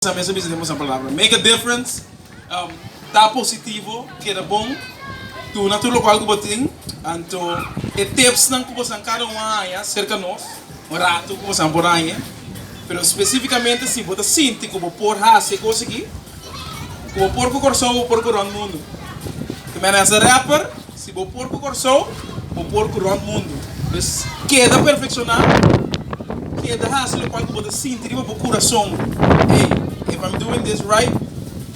Sa mes a bisa den boso palabra. Make a difference, ta positivo, keda bon, duna tur lokual ku bo tin. Anto e tipsnan ku boso kada un a haña serka nos, un ratu ku boso por haña, pero spesifikamente si bo ta sinti ku bo por hasi e kos aki, ku bo por ku Kòrsou, bo por ku rònt mundu. Te menen as a rapper, si bo por ku Kòrsou, bo por ku rònt mundu. Dus keda perfekshoná. Keda hasi lokual ku bo ta sinti riba bo kurason. Hey, if I'm doing this right,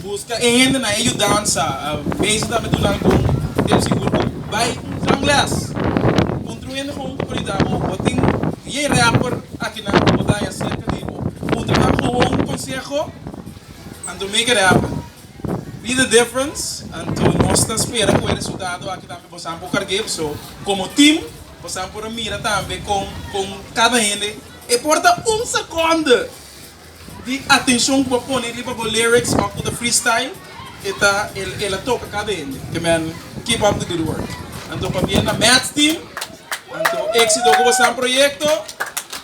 buska e hendenan, e yudansa. Meester tambe duna algun tip sigur ku bai un zangles. Puntra un hende gewoon ku por yuda bo. Bo tin yei rapper akinan ku bo ta haña serka di bo. Puntra nan gewoon konseho, anto make it happen. Be the difference, anto nos ta spera ku e resultado aki tambe bo sa por karg'é. So, komo team. Bosan por a mira tambe kon kon kada hende e por ta un sekonde di atenshon ku bo pone riba bo lyrics òf ku ta freestyle e ta el a toka kada hende. Ke men keep up the good work. Anto pabia na Maths team anto éxito ku bosan proyekto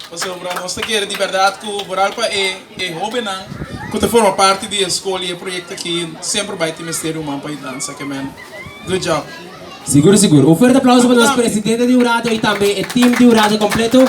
pasobra nos ta kere di bèrdat ku vooral pa e e hóbennan ku ta forma parti di e skol i e proyekto aki semper bai tin mester di un man pa yudansa. Ke men good job. Sigur sigur. Un fuerte aplauso pa nos presidente di hurado y tambe e team di hurado completo.